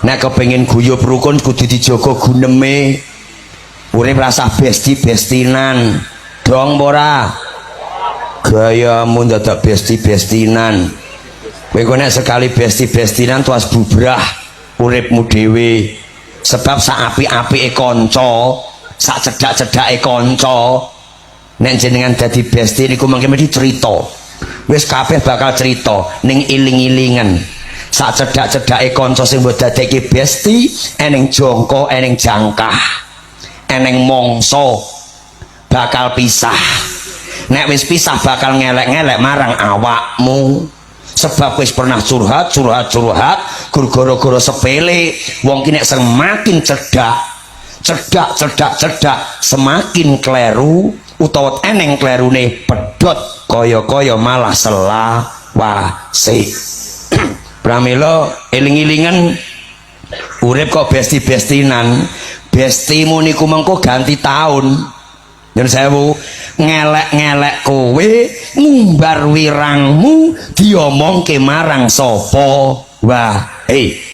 Nek kepengin guyub rukun kudu dijaga guneme. Urip rasah besti-bestinan. Dong ora? Gayamu dadak besti-bestinan. Kowe kok nek sekali besti-bestinan tuas bubrah uripmu dhewe. Sebab sak apik-apike kanca, sak cedhak-cedhake kanca, nek jenengan dadi besti niku mangke mesti cerita. Wis kabeh bakal cerita ning iling-ilingan. Sak cedhak-cedhake kanca sing mbok dadekke besti, eneng jongko, eneng jangkah, eneng mongso bakal pisah. Nek wis pisah bakal ngelek-ngelek marang awakmu. Sebab wis pernah curhat, curhat, curhat, gur gara-gara sepele. Wong ki nek semakin cedhak, cedhak, cedhak, cedhak, semakin kleru utawa eneng klerune pedhot kaya-kaya malah selawase. Pramila eling-elingan urip kok besti-bestinan. Bestimu niku mengko ganti tahun. Nyun sewu, ngelek-ngelek kowe, ngumbar wirangmu, diomongke marang sapa wae.